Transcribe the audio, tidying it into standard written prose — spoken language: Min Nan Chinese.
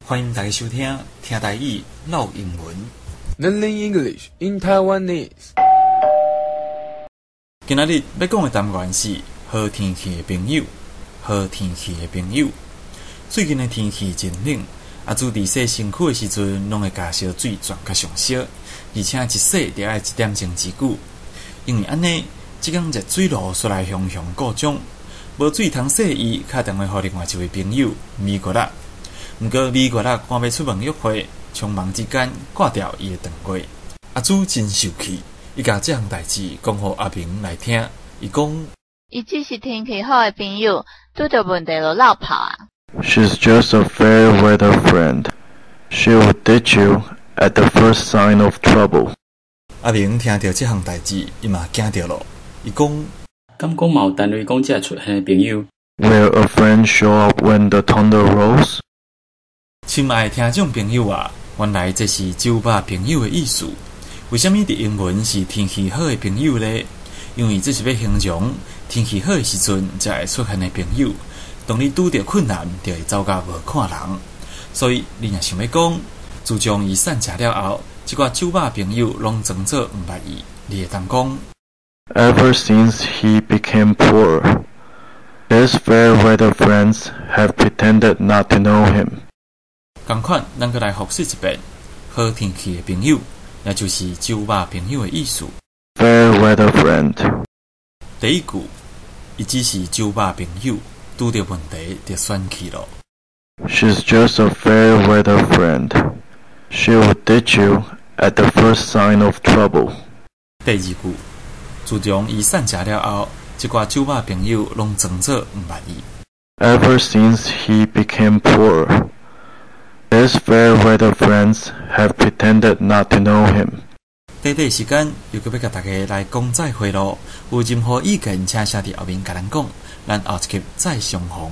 歡迎大家收聽聽台語嘮英文。 Learning English in Taiwanese。今仔日欲講的單元是好天氣的朋友，好天氣的朋友。最近的天氣真冷，阿祖佇洗身軀的時陣，攏會共燒水轉較上燒，而且一洗著愛一點鐘之久。因為按呢，這工熱水爐煞來雄雄故障，無水通洗伊，敲電話予另外一位朋友米國仔。毋過米國仔趕欲出門約會，匆忙之間掛掉伊的電話。阿祖真受氣，伊共這項代誌講予阿明來聽。伊講：伊只是天氣好的朋友，拄著問題就落跑啊！ She's just a fair-weather friend. She will ditch you at the first sign of trouble. 阿明聽著這項代誌，伊嘛驚著囉。伊講：敢講嘛有單雷公才會出現的朋友？ Will a friend show up when the thunder rolls? 親愛的聽眾朋友啊，原來這是酒肉朋友的意思。為啥物佇英文是天氣好的朋友呢？因為這是欲形容天氣好的時陣才會出現的朋友。當你拄著困難，就會走甲無看人。所以你若想欲講，自從伊散食了後，這寡酒肉朋友攏裝做毋捌伊，你會當講： Ever since he became poor, his fair-weather friends have pretended not to know him. 仝款，咱閣來複習一遍：好天氣的朋友，也就是酒肉朋友的意思。 Fair-weather friend. 第一句，伊只是酒肉朋友，拄著問題就選去囉。 She's just a fair-weather friend. She will ditch you at the first sign of trouble. 第二句，自從伊散食了後，這寡酒肉朋友攏裝做毋捌伊。 Ever since he became poor, his fair-weather friends have pretended not to know him. 短短時間，又閣欲共大家來講再會囉。有任何意見，請寫佇後面共咱講。咱後一集再相逢。